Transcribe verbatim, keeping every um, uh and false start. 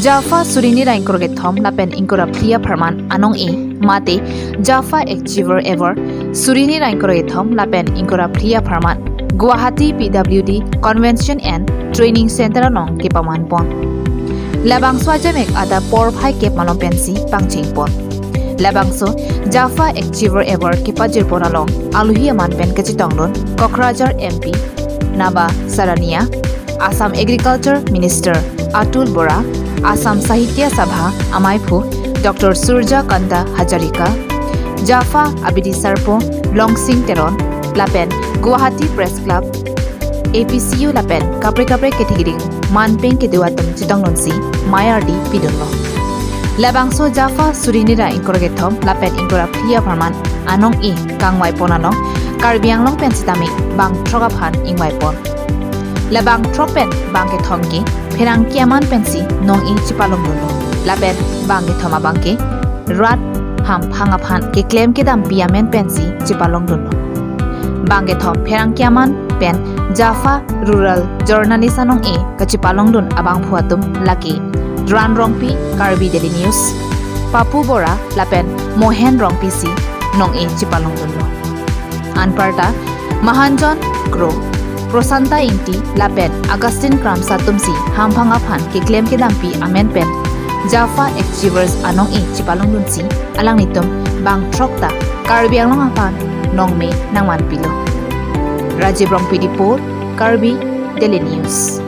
JAFA suri hini ra ingkoi ra kethom lapen ingkoi ra phli apharman anong-e mate JAFA Achiever Award suri hini ra ingkoi ra kethom lapen ingkoi ra phli apharman Guwahati P W D Convention and Training Center along kepaman pon. Labangso ajamek adap porphai kep malom pensi pangcheng pon. Labangso JAFA Achiever Award kepajir pon along alohi aman pen kachetongdun Kokrajhar M P Naba Sarania, Assam Agriculture Minister Atul Bora, Assam Sahitya Sabha amaiphu Doctor Surja Kanta Hazarika, JAFA abidi sarpo Longsing Teron, lapen Guwahati Press Club, A P C U lapen kaprek kaprek kethekding manpeng kedo atum chetongdunsi mei ardi pidunlo. Labangso JAFA suri hini ra ingkoi ra kethom lapen ingkoi ra phli apharman anong-e kangvai pon along Karbi Anglong pen sitame bang throk aphan ingvai pon. Labang throk pen bang kethom ke pherangke aman pensi nong-e chepalongdunlo. Lapen bang kethom abang ke rat hamphang aphan keklem kedampi amen pensi chepalongdunlo. Bang kethom pherangke aman pen JAFA Rural Journalist anong-e kachepalongdun abangphu atum lake Ran Rongpi, Karbi Daily News, Papu Bora lapen Mohen Rongpi si nong-e chepalongdunlo. Anparta Mahanjon Kro, Prosanta Ingti lapen Augustine Kramsa atumsi hamphang aphan keklem kedampi amen pen JAFA Achievers anong-e chepalongdunsi alanglitum bang throk ta Karbi Anglong aphan nongme nangvanpilo. Rajiv Rongpi Dipur, Karbi Daily News.